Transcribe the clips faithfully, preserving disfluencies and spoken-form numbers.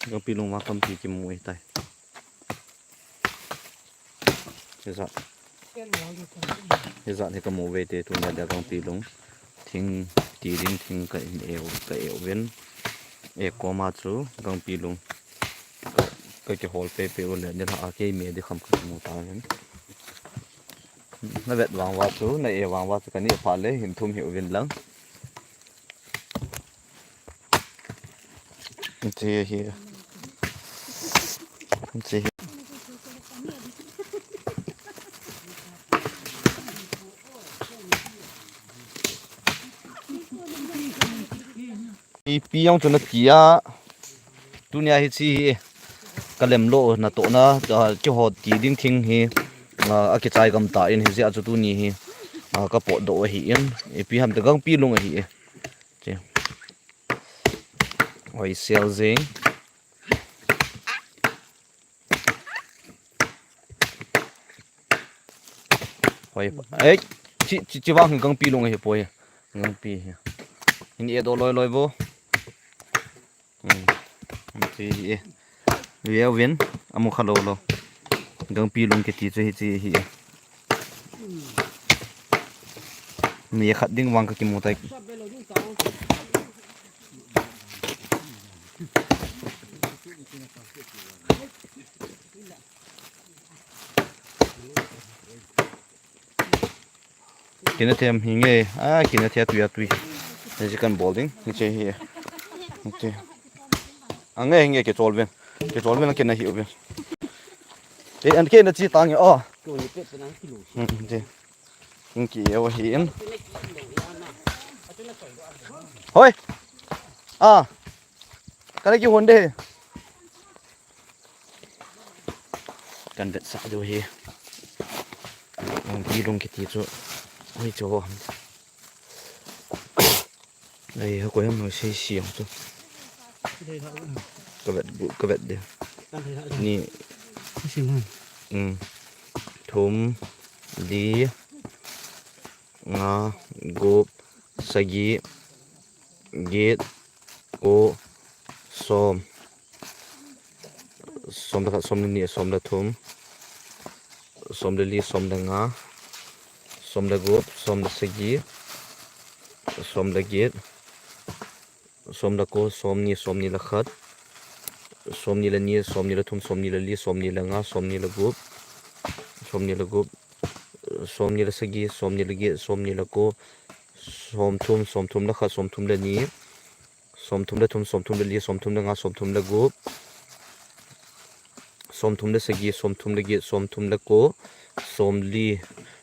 Gangpi lung vang tampi kimu e tai. Hijat, hijat hi kamu ve te tunia dia gangpi lung. Thing ti ding thing ka in eu, ka eu vin. E koma chu gangpi lung. Ka, ka kihol pepe u le, nilhah a kei me di kham ka mu ta vin. Na vet vang uva chu, na e vang uva chu, ka neh phat le hin thum hih uvin lang. Hiche hi. Hiche hi. Ipi jong chu nati a. Tunia hiche hi. Ka lem lou natohna, ah, kihot ti ding thing hi, ah, akichai gam tan, hijeh a chu tuni hi, ah, ka potdoh ahin, ipi ham ti gangpi lung ahi e. Che. Hoi sel jing. Hoi, ei, chi, chi, chi vang hi gangpi lung ahi poi. Gangpi hi. Hin e doh loi loi vo. Hmm. Hiche hi e. Ve uvin, amu kha lou lou. Gangpi lung kiti chu hiche hi e. Ni khat ding vang ka kimu tai. Kina them hi nge, a, kina the tui a tui. Hiche kan bol ding, hiche hi. Hiche. A nge hi nge kichol ven. Kichol ven kina hi ven. Te an kina chi tang o. Hmm, hiche. King ki e o hi in. Hoi. A. Kana kihon de. Kan vetsah diu hi. Gangpi lung kiti chu. Hoi chu ho ham. Ei, ha koi ham noi sei siang chu. Ka vet gu, ka vet de. Ni. Um. Thum, li, nga, gup, sagi, get, ko, som. Som le khat, som le ni, som le thum, som le li, som le nga, som le gup, som le sagi, som le get, som le ko, som ni, som ni le khat, som ni le ni, som ni le thum, som ni le li, som ni le nga, som ni le gup, som ni le gup, som ni le sagi, som ni le get, som ni le ko, som thum, som thum le khat, som thum le ni, som thum le thum, som thum le li, som thum le nga, som thum le gup, som thum le sagi, som thum le get, som thum le ko, som li,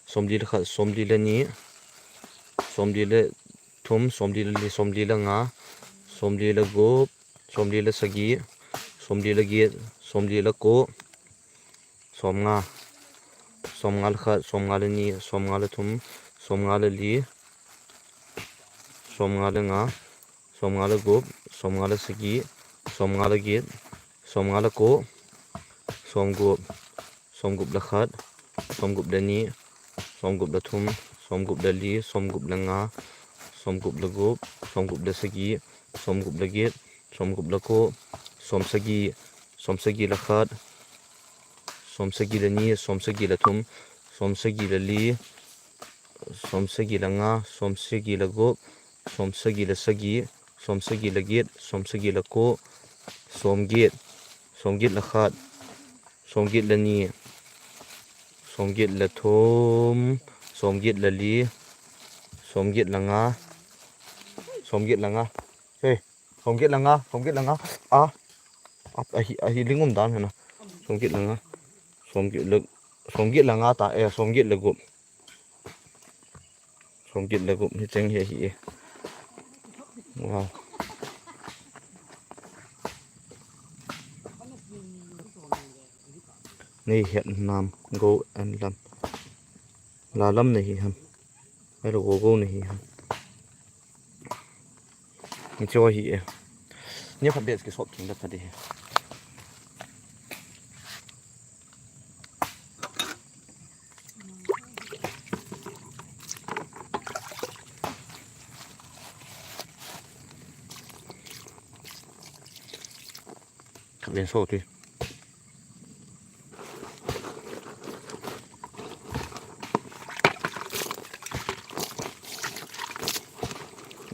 som li le khat, som li le ni, som li le thum, som li le li, som li le nga, som li le gup, som li le sagi, som li le get, som li le ko, som nga, som nga le khat, som nga le ni, som nga le thum, som nga le li, som nga le nga, som nga le gup, som nga le sagi, som nga le get, som nga le ko, som gup, som gup le khat, som gup le ni, som gup le thum, som gup le li, som gup le nga, som gup le gup, som gup le sagi, som gup le get, som gup le ko, som sagi, som sagi le khat, som sagi le ni, som sagi le thum, som sagi le li, som sagi le nga, som sagi le gup, som sagi le sagi, som sagi le get, som sagi le ko, som get, som get le khat, som get le ni, som get le thum, som get le li, som get le nga, som get le nga. Hey, som get le nga, som get le nga. A, a, ahi, ahi ling um dan hena. Som get le nga. Som get le, som get le nga ta, eh, som get le gup. Som get le gup, hicheng hi ahi e. Wow. Nei het nam go an lam. La lam nei hi ham. Ai lo go go nei hi ham. Ni cho hi e. Ni khat bes ki sop thing da khat hi. Len so ti.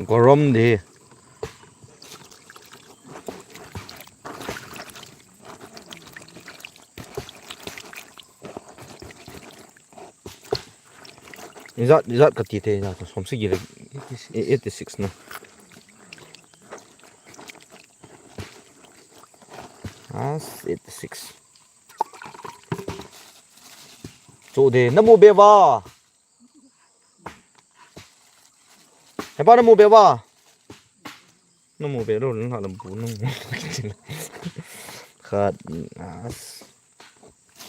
Gorom di. Ijat, ijat kati te, ijat som sagi le eighty-six na. As eighty-six. Chu de, namu be va. Hepa, namu be va. Namu be lo, na lam bu namu. Khat, as.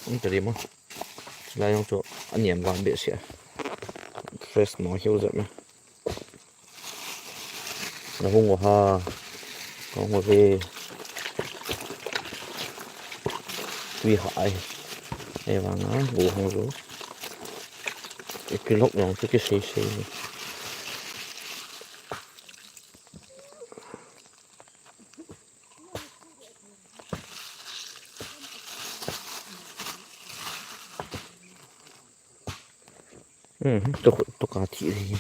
Um, tadi mo. Lai jong chu aniam vang behseh. Fresh mo hiu jep me. Na hung u ha. Ka hung u ve. Tui ha ai. Ei vang a, bu hung u. Ikilok jong chu kisei sei. Hmm, tu, tu ka ti ri.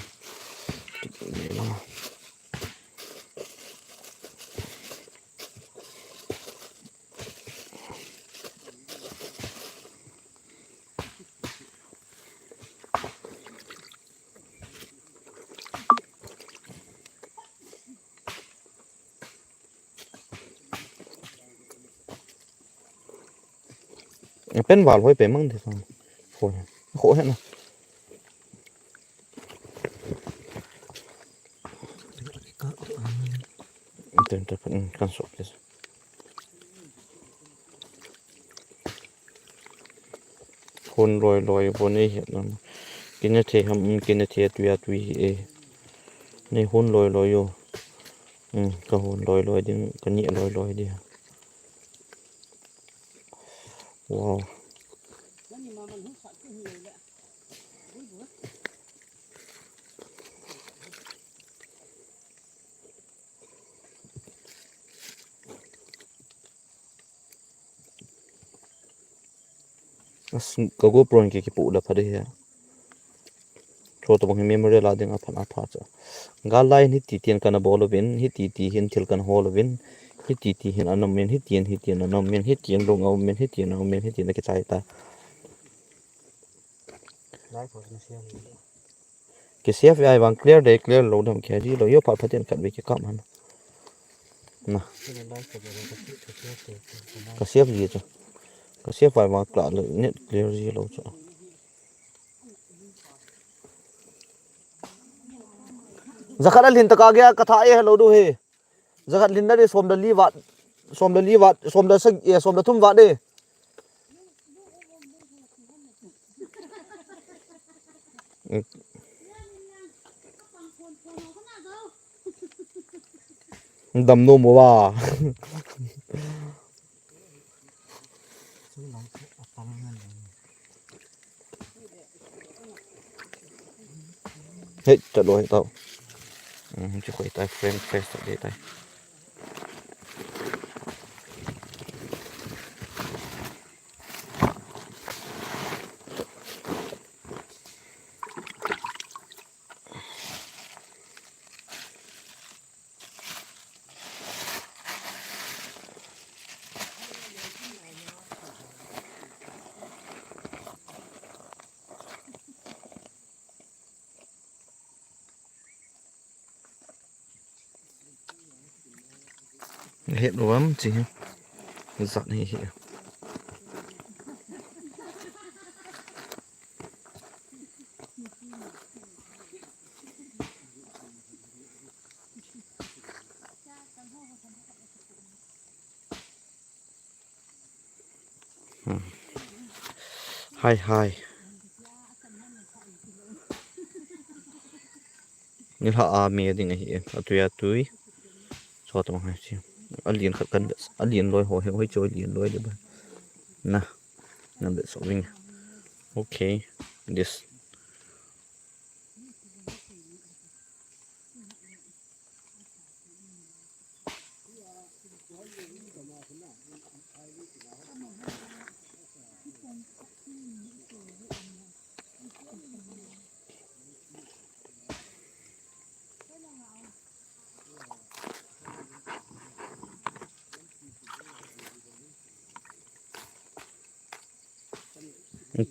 Pen val hoi pe mang de sang. Hoi. Ho he na. Ten te pen kan so ke. Hun loi loi bo nei het nam. Kina the ham, kina the tui a tui hi e. Nei hun loi loi yo. Hmm, ka hun loi loi ding, ka ni loi loi ding. Wow. As, ka GoPro in ki, kipu la pha de hi. Chu tobang hi memory la ding a pha, a pha cha. Gal lai hin hiti tin kana bol uvin, hiti ti hin thil kana hol uvin, hiti ti hin ana um in, hiti hin, hiti hin ana um in, hiti hin lung a um in, hiti hin a um in, hiti hin a kichai ta. Lai pho na siam. Ki save ai vang clear de, clear lou dam ki ji lou, yo phat phat in khat ve ki kam han. Na. Ka save ji chu. Ka save ai vang clear lou, net clear ji lou chu. Jakhat a lhin taka gei a ka tha e hello du he. Jakhat lhin na de som le li vat, som le li vat, som le sagi, eh, som le thum vat de. Dam nom uva. Hei, chat lou hei tao. Hmm, chu khoi tai, friend, friend, tai tai. Het lou am chi hi. Zat hi hi. Hmm. Hai, hai. Nilhah a me ding ahi e. Atui, atui. Chua tong hai chi. Alien khat kan, alien loi ho he, hoi chu alien loi le ba. Na. Na bet so ving. Okay. This.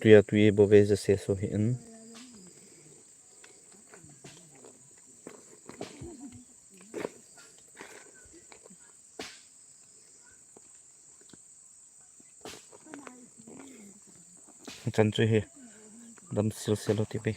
Tuia tui bove jase so hin. Chan chu hi dam sil sil lo ti pai.